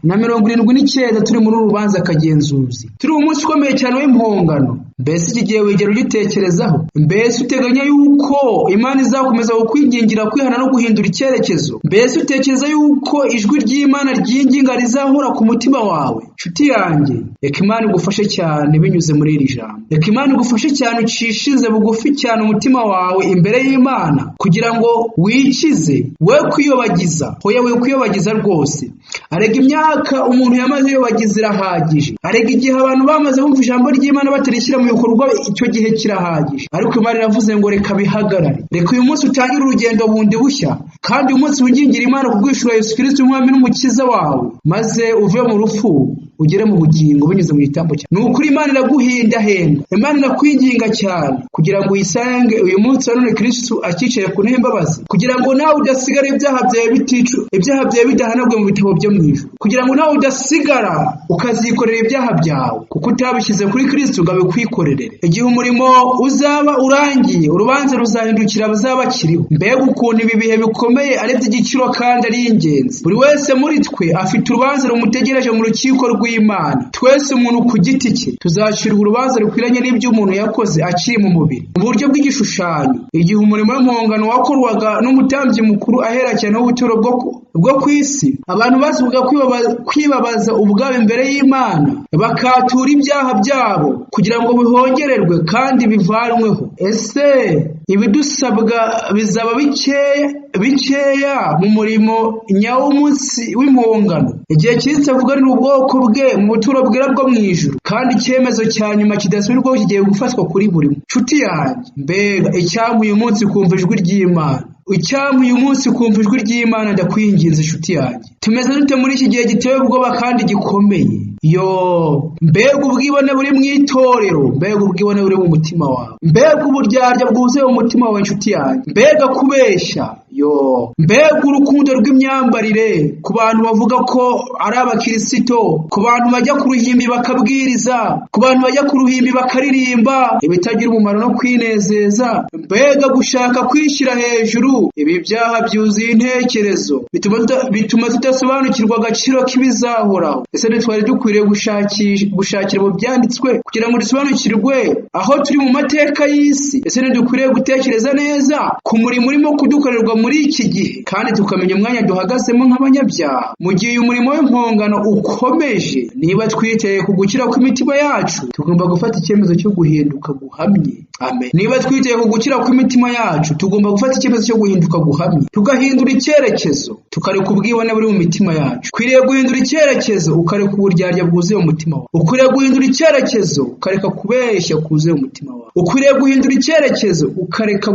179 turi muri urubanza kagenzuzi. Turi umunsi ukomeye cyane w'impongano. Mbese iki gihe wigera ugitekerezaho? Mbese uteganya yuko Imana izakomeza kukwingingira kwihana no guhindura icyerekezo? Mbese utekereza yuko ijwi ry'Imana ryinginga rizahora ku mutima wawe? Nshuti yanjye, reka Imana igufashe cyane binyuze muri iri jambo. Reka Imana igufashe cyane ucishize bugufi cyane umutima wawe imbere y'Imana kugira ngo wikize, we kwiyobagiza. Hoya, we kwiyobagiza rwose. Arega imyaka umuntu yamaze yobagiza irahagije. Arega igihe abantu bamaze bumva ijambo ry'Imana batarishyira mu bikorwa, icyo gihe kirahagije. Ariko Imana iravuze ngo reka bihagarare. Reka uyu munsi utangire urugendo bundi bushya, kandi uyu munsi wingingira Imana kubwishura Yesu Kristo umwami n'umukiza wawe, maze uve mu rupfu ugere mu bugingo binyuze mu gitambo cyawe. Ni ukuri Imana iraguhendahenda, Imana irakwinginga cyane kugira ngo uyisange uyu munsi wa none Kristo akicaye ku ntebe y'imbabazi, kugira ngo nawe udasigara ibyaha byawe biticu, ibyaha byawe bidahanagwe mu bitabo byo mu ijuru, kugira ngo nawe udasigara ukazikorera ibyaha byawe kuko utabishyize kuri Kristo ngo abikwikorerere. Igihe umurimo uzaba urangiye, urubanza ruzahindukira abazaba bakiriho. Mbega ukuntu ibi bihe bikomeye ari iby'igiciro kandi ari ingenzi! Buri wese muri twe afite urubanza rumutegereje mu rukiko rw'Imana. Twese umuntu ku giti cye tuzacirwa urubanza rukwiranye n'ibyo umuntu yakoze akiri mu mubiri. Mu buryo bw'igishushanyo, igihe umurimo w'impongano wakorwaga n'umutambyi mukuru ahera cyane w'ubuturo bwo ku isi, abantu basabwaga kwibabaza ubwabo imbere y'Imana, bakatura ibyaha byabo kugira ngo bihongererwe kandi bivanweho. Ese ibidusabwa bizaba bikeya mu murimo nyawo w'umunsi w'impongano, igihe Kristo avuganira ubwoko bwe mu buturo bwera bwo mu ijuru, kandi icyemezo cya nyuma kidasubirwaho kigiye gufatwa kuri buri nshuti yanjye. Mbega icyampa uyu munsi kumva ijwi ry'Imana! Icyampa uyu munsi kumva ijwi ry'Imana, ndakwinginze inshuti yanjye. Tumeze dute muri iki gihe giteye ubwoba kandi gikomeye? Yo, mbega ubwibone buri mu itorero, mbega ubwibone buri mu mutima wawe, mbega uburyarya bwuzuye mu mutima wawe inshuti yanjye, mbega kubeshya, yo, mbega urukundo rw'imyambarire ku bantu bavuga ko ari abakirisito, ku bantu bajya ku ruhimbi bakabwiriza, ku bantu bajya ku ruhimbi bakaririmba ibitagira umumaro no kwinezeza, mbega gushaka kwishyira hejuru. Ibi byaha byuzuye intekerezo bituma tudasobanukirwa agaciro k'ibizahoraho. Ese ntitwari dukwiriye gushakira mu byanditswe kugira ngo dusobanukirwe aho turi mu mateka y'isi? Ese ntidukwiriye gutekereza neza ku murimo urimo kudukorerwa muri iki gihe, kandi tukamenya umwanya duhagazemo nk'abanyabyaha mu gihe uyu murimo w'impongano ukomeje? Niba twiteye ku gukira kw'imitima yacu, tugomba gufata icyemezo cyo guhinduka guhamye. Amen. Niba twiteye ku gukira kw'imitima yacu, tugomba gufata icyemezo cyo guhinduka guhamye, tugahindura icyerekezo, tukareka ubwibone buri mu mitima yacu. Ukwiriye guhindura icyerekezo ukareka uburyarya bwuzuye mu mutima wawe. Ukwiriye guhindura icyerekezo ukareka kubeshya kuzuye mu mutima wawe. Ukwiriye guhindura icyerekezo ukareka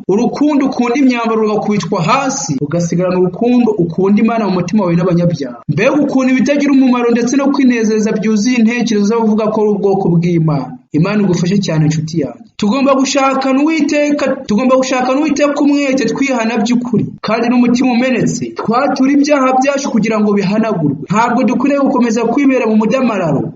urukundo ukunda imyambaro rugakubitwa hasi, ugasigarana urukundo ukunda Imana mu mutima wawe n'abanyabyaha. Mbega ukuntu ibitagira umumaro ndetse no kwinezeza byuzuye intekerezo z'abavuga ko ari ubwoko bw'Imana. Imana igufashe cyane inshuti yanjye. Tugomba gushakana Uwiteka umwete, twihana by'ukuri kandi n'umutima umenetse, twatura ibyaha byacu kugira ngo bihanagurwe. Ntabwo dukwiriye gukomeza kwibera mu mudamararo.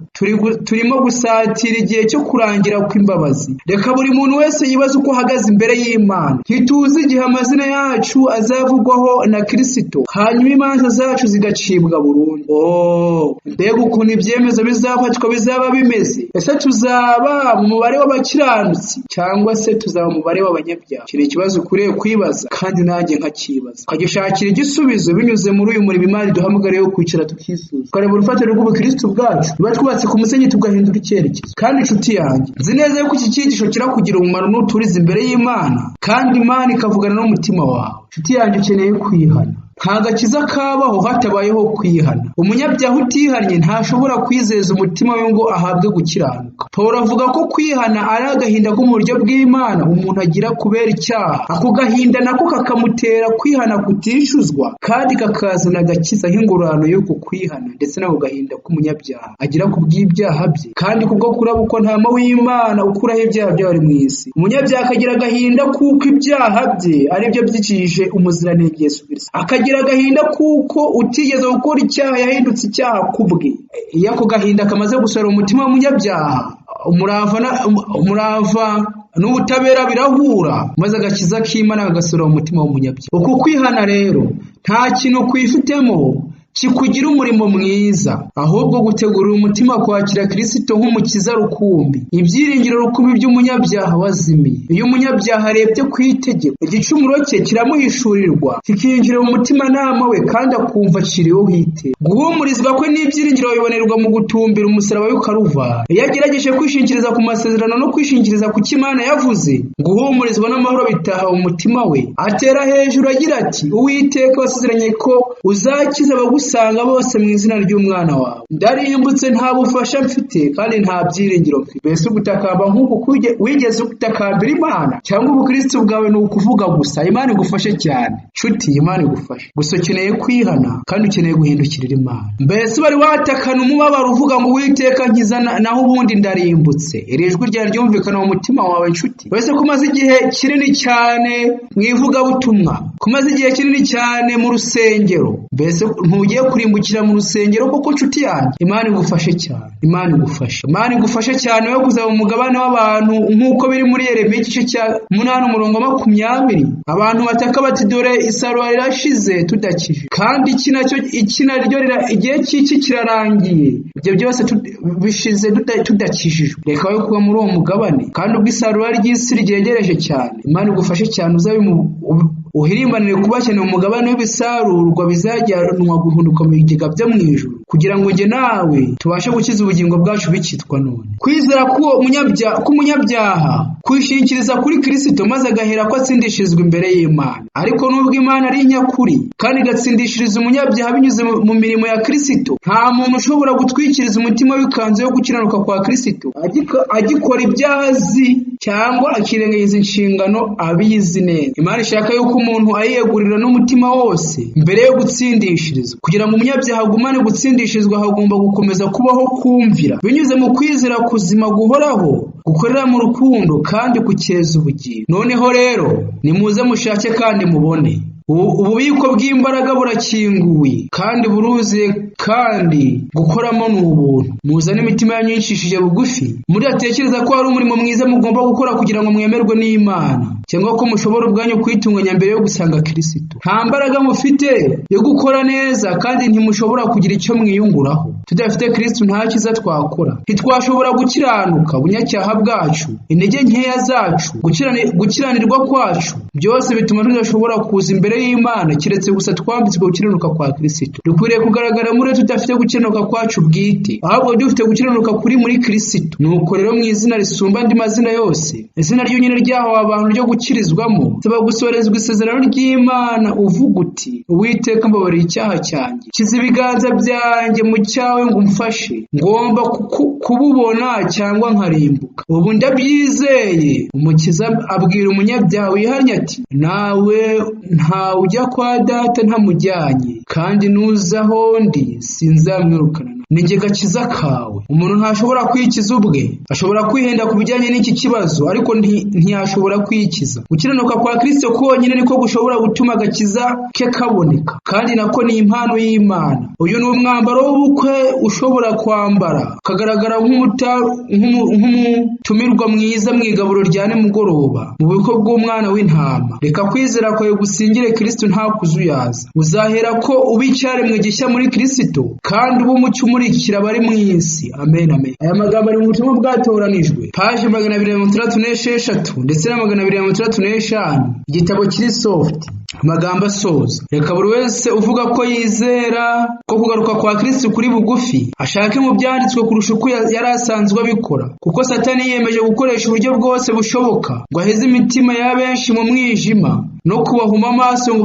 Turimo gusatira igihe cyo kurangira kw'imbabazi. Reka buri muntu wese yibaze uko ahagaze imbere y'Imana. Ntituzi igihe amazina yacu azavugwaho na Kristo, hanyuma imanza zacu zigacibwa burundu. Oh, mbega ukuntu ibyemezo bizafatwa bizaba bimeze! Ese tuzaba mu mubare w'abakiranutsi cyangwa se tuzaba mu mubare w'abanyabyaha? Iki ni ikibazo ukwiriye kwibaza, kandi nanjye nkakibaza, ukagishakira igisubizo binyuze muri uyu murimo Imana iduhamagariye wo kwicara tukisuza, tukareba urufatiro rw'ubukristo bwacu, niba twubatse ku musenyi tugahindura icyerekezo. Kandi inshuti yanjye, nzi neza yuko iki cyigisho kirakugira umumaro n'uturiza imbere y'Imana, kandi Imana ikavugana n'umutima wawe. Inshuti yanjye, ukeneye kwihana. Nta gakiza kabaho hatabayeho kwihana. Umunyabyaha utihannye ntashobora kwizeza umutima we ngo ahabwe gukiranuka. Pawulo avuga ko kwihana ari agahinda ko mu buryo bw'Imana umuntu agira kubera icyaha. Ako gahinda nako kakamutera kwihana kutishuzwa, kandi kakazana agakiza nk'ingororano y'uko kwihana ndetse n'ako gahinda k'umunyabyaha agira ku bw'ibyaha bye, kandi kubwo kurabukwa ntama w'Imana ukuraho ibyaha by'abari mu isi. Umunyabyaha akagira agahinda kuko ibyaha bye ari byo byikijije umuziranenge Yesu Kristo. Akagira agahinda kuko utigeze gukora icyaha yahindutse icyaha kubwe. Iyo ako gahinda kamaze gusorera umutima w'umunyabyaha, umurava n'ubutabera birahura, maze agakiza k'Imana kagasorera umutima w'umunyabyaha. Uku kwihana rero nta kintu kwifitemo kikugira umurimo mwiza, ahubwo gutegurira umutima kwakira Kristo nk'umukiza rukumbi, ibyiringiro rukumbi by'umunyabyaha wazimiye. Iyo umunyabyaha arebye ku itegeko, igicumuro cye kiramuhishurirwa, kikinjira mu mutimanama we, kandi akumva aciriweho iteka. Guhumurizwa kwe n'ibyiringiro bibonerwa mu gutumbira umusaraba w'i Karuvari. Iyo agerageje kwishingikiriza ku masezerano no kwishingikiriza ku cyo Imana yavuze, guhumurizwa n'amahoro bitaha mu mutima we. Atera hejuru agira ati: Uwiteka wasezeranye ko uzakiza Abagusanga bose mu izina ry'umwana wawe. Ndarimbutse, nta bufasha mfite kandi nta byiringiro mfite. Mbese ugutakamba nk'uku wigeze ugutakambira Imana, cyangwa ubukristo bwawe ni ukuvuga gusa? Imana igufashe cyane nshuti, Imana igufashe. Gusa ukeneye kwihana kandi ukeneye guhindukirira Imana. Mbese wari watakana umubabaro uvuga ngo Uwiteka nkiza, naho ubundi ndarimbutse? Iri jwi ryari ryumvikana mu mutima wawe nshuti? Wese kumaze igihe kinini cyane mu ivugabutumwa, kumaze igihe kinini cyane mu rusengero, mbese ntugiye kurimbukira mu rusengero koko nshuti yanjye? Imana igufashe cyane, Imana igufashe, Imana igufashe cyane we kuzaba umugabane w'abantu nk'uko biri muri Yeremiya igice cya 8 umurongo 20. Abantu bataka bati dore isarura rirashize tudakije, kandi iki nacyo iki naryo igihe cy'iki kirarangiye, ibyo byose bishize tudakijijwe. Reka we kuba muri uwo mugabane, kandi ubwo isarura ry'isi ryegereje cyane, Imana igufashe cyane uzabe uhirimbanire kuba cyane umugabane w'ibisarurwa bizajyanwa guhunikwa mu bigega byo mu ijuru, kugira ngo njye nawe tubashe gukiza ubugingo bwacu bikitwa none. Kwizera k'umunyabyaha kwishingikiriza kuri Kristo maze agahera ko atsindishirizwa imbere y'Imana. Ariko nubwo Imana ari nyakuri kandi igatsindishiriza umunyabyaha binyuze mu mirimo ya Kristo, nta muntu ushobora gutwikiriza umutima w'ikanzu yo gukiranuka kwa Kristo agikora ibyaha azi cyangwa akirengagiza inshingano abizi neza. Imana ishaka yuko umuntu ayiyegurira n'umutima wose mbere yo gutsindishirizwa. Kugira ngo umunyabyaha agumane gutsindishirizwa, hagomba gukomeza kubaho kumvira binyuze mu kwizera kuzima guhoraho gukorera mu rukundo kandi kukeza ubugingo. Noneho rero nimuze mushake kandi mubone. Ububiko bw'imbaraga burakinguye kandi buruzuye, kandi gukoramo ni ubuntu. Muzane imitima yanyu yicishije bugufi, mudatekereza ko hari umurimo mwiza mugomba gukora kugira ngo mwemerwe n'Imana, cyangwa ko mushobora ubwanyu kwitunganya mbere yo gusanga Kristo. Nta mbaraga mufite yo gukora neza, kandi ntimushobora kugira icyo mwiyunguraho. Tudafite Kristo nta cyiza twakora. Ntitwashobora gukiranuka. Ubunyacyaha bwacu, intege nkeya zacu, gukiranirwa kwacu, byose bituma tudashobora kuza imbere y'Imana keretse gusa twambitswe gukiranuka kwa Kristo. Dukwiriye kugaragara muri tudafite gukiranuka kwacu bwite, ahubwo dufite gukiranuka kuri muri Kristo. Nuko rero mu izina risumba andi mazina yose, izina ryonyine ryahawe abantu ryo gukirizwamo, saba gusorezwa isezerano ry'Imana uvuga uti: Uwiteka mbabarira icyaha cyanjye, kiza ibiganza byanjye mu cyawe ngo umfashe, ngomba kububona cyangwa nkarimbuka. Ubu ndabyizeye. Umukiza abwira umunyabyaha wihannye ati: nawe ntawe ujya kwa data ntamujyanye, kandi nuza aho ndi sinzamwirukana. Ni njye gakiza kawe. Umuntu ntashobora kwikiza ubwe, ashobora kwihenda ku bijyanye n'iki kibazo, ariko ntiyashobora kwikiza. Gukiranuka kwa Kristo konyine niko gushobora gutuma agakiza ke kaboneka, kandi nako ni impano y'Imana. Uyu ni umwambaro w'ubukwe ushobora kwambara ukagaragara nk'umutumirwa mwiza mu igaburo rya nimugoroba mu bukwe bw'umwana w'intama. Reka kwizera kwawe gusingire Kristo nta kuzuyaza. Uzahera ko uba icyaremwe gishya muri Kristo, kandi uba umucyo umurikira abari mu isi. Amen, amen. Aya magambo ari mu butumwa bwatoranijwe, paje 266 ndetse na 265, igitabo kiri soft. Amagambo asoza: reka buri wese uvuga ko yizera ko kugaruka kwa Kristo kuri bugufi ashake mu byanditswe kurusha uko yari asanzwe abikora, kuko Satani yiyemeje gukoresha uburyo bwose bushoboka ngo aheze imitima ya benshi mu mwijima no kubahuma amaso ngo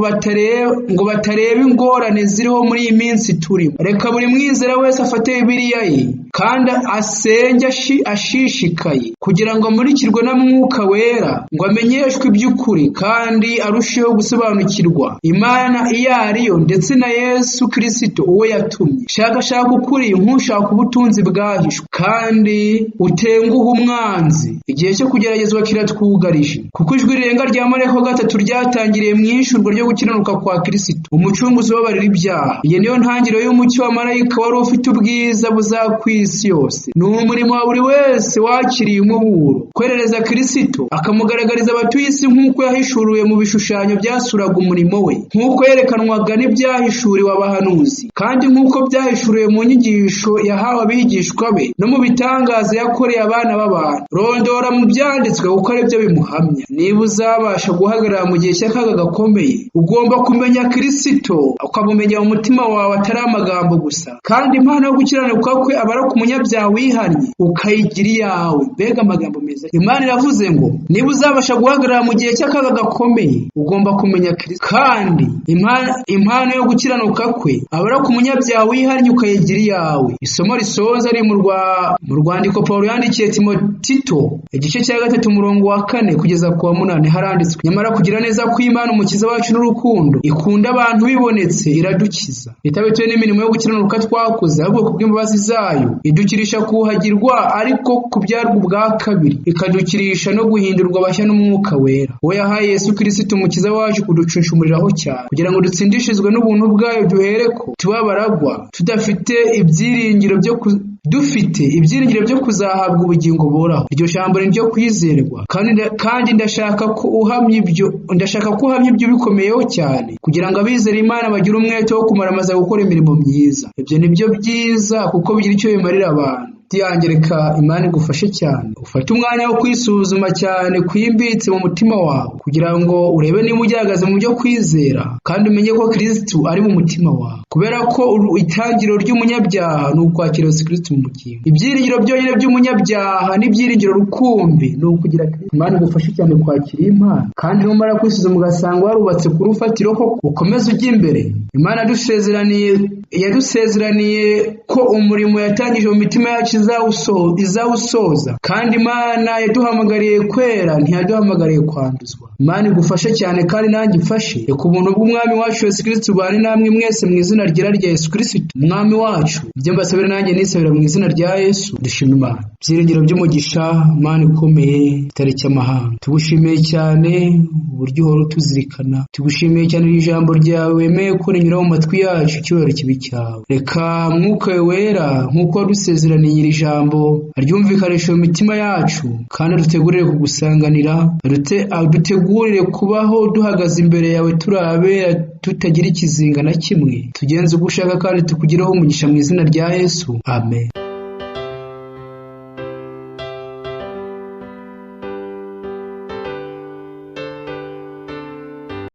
batareba ingorane ziriho muri iyi minsi turimo. Reka buri mwizera wese afate Bibiliya ye kandi asenge ashishikaye kugira ngo amurikirwe na Mwuka Wera, ngo amenyeshwe iby'ukuri kandi arusheho gusobanukirwa Imana iyo ariyo ndetse na Yesu Kristo uwo yatumye. Shakashaka ukuri nk'ushaka ubutunzi bwahishwe, kandi utenguhe umwanzi. Igihe cyo kugeragezwa kiratwugarije, kuko ijwi rirenga rya marayika wa gatatu ryatangiriye mu ishurwa ryo gukiranuka kwa Kristo, umucunguzi ubabarira ibyaha. Iyi niyo ntangiriro y'umucyo wa marayika wari ufite ubwiza buzakwisi yose. Ni umurimo wa buri wese wakiriye umuburo kwerereza Kristo, akamugaragariza abatuye isi nk'uko yahishuriwe mu bishushanyo byasuraga umurimo we, nk'uko yerekanwaga n'ibyahishuriwe abahanuzi, kandi nk'uko byahishuriwe mu nyigisho yahawe abigishwa be no mu bitangaza yakoreye abana b'abantu. Rondora mu byanditswe kuko aribyo bimuhamya. Niba uzabasha guhagarara mu gihe cy'akaga gakomeye, ugomba kumenya Kristo, ukamumenya mu mutima wawe, atari amagambo gusa. Kandi impano yo gukiranuka kwe aba ku munyabyaha wihannye ukayigira iyawe. Mbega amagambo meza! Imana iravuze ngo niba uzabasha guhagarara mu gihe cy'akaga gakomeye, ugomba kumenya Kristo kandi impano yo gukiranuka kwe abara ku munyabyaha wihannye ukayigira iyawe. Isomo risoza riri mu rwandiko Pawulo yandikiye Tito, igice cya 3 umurongo wa 4 kugeza ku wa 8, haranditswe: nyamara kugira neza kw'Imana Umukiza wacu n'urukundo ikunda abantu bibonetse iradukiza, itabitewe n'imirimo yo gukiranuka twakoze, ahubwo kubw'imbabazi zayo idukirisha kuhagirwa ariko kubyarwa ubwa kabiri, ikadukirisha no guhindurwa bashya n'Umwuka Wera, uwo yahaye Yesu Kristo Umukiza wacu kuducunshumuriraho cyane, kugira ngo dutsindishizwe n'ubuntu bwayo, duhereko tubabaragwa tudafite ibyiringiro byo dufite ibyiringiro byo kuzahabwa ubugingo buhoraho. Iryo jambo ni ryo kwizerwa, kandi ndashaka ko uhamya ibyo bikomeyeho cyane, kugira ngo abizera Imana bagire umwete wo kumaramaza gukora imirimo myiza. Ibyo ni byo byiza kuko bigira icyo bimarira abantu. Yanjye, reka Imana igufashe cyane, ufate umwanya wo kwisuzuma cyane kwimbitse mu mutima wawe, kugira ngo urebe niba ugihagaze mu byo kwizera, kandi umenye ko Kristo ari mu mutima wawe, kubera ko itangiriro ry'umunyabyaha ni ukwakira Yesu Kristo mu bugingo. Ibyiringiro byonyine by'umunyabyaha n'ibyiringiro rukumbi ni ukugira Kristo. Imana igufashe cyane kwakira impano, kandi numara kwisuzuma ugasanga warubatse ku rufatiro koko, ukomeze ujye imbere. Imana yadusezeraniye ko umurimo yatangije mu mitima yacu izawusoza, kandi Imana yaduhamagariye kwera, ntiyaduhamagariye kwanduzwa. Imana igufashe cyane kandi nanjye ifashe. Reka ubuntu bw'Umwami wacu Yesu Kristo bubane namwe mwese mu izina ryera rya Yesu Kristo Umwami wacu. Ibyo mbasabira nanjye nisabira mu izina rya Yesu. Dushima Imana. Ibyiringiro by'umugisha, Imana ikomeye itari cy'amahanga, tugushimiye cyane uburyo uhora utuzirikana, tugushimiye cyane iri jambo ryawe wemeye ko rinyura mu matwi yacu, icyubahiro kibi cyawe. Reka Mwuka Wera nk'uko wadusezeraniye iri jambo aryumvikanishe mu mitima yacu, kandi adutegurire kugusanganira, adutegurire kubaho duhagaze imbere yawe turabera tutagira ikizinga na kimwe. Tugenze uko ushaka kandi tukugireho umugisha mu izina rya Yesu, amen.